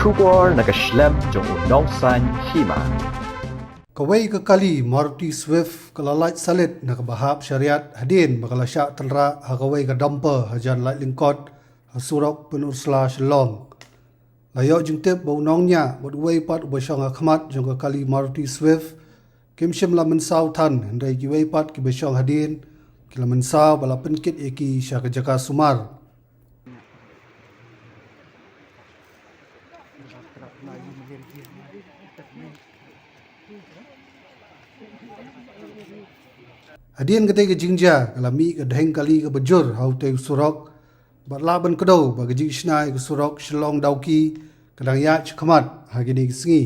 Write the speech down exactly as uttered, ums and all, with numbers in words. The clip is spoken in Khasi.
Khubor na ka shlem jong u nongsan hima. Kawei ka kali Maruti Swift ka la lait salit na kaba hap shariat hadien ba ka la shah tynrah ha kawei ka dumper hajan lait lyngkot ha surok Pynursla Shillong. La ïoh jingtip ba u nongñiah bad uwei pat uba shong ha khmat jong ka kali Maruti Swift kim shym la mynsaw than, hynrei kiwei pat kiba shong hadien ki la mynsaw ba la pynkit ïa ki sha ka jaka sumar. Hadien katei ka jingjia ka la mih ka dheng kali kaba jur ha utei u surok bad lah ban kdew ba ka jingshna ïa ka surok Shillong Dawki ka dang ïaid shakhmat ha kine ki sngi.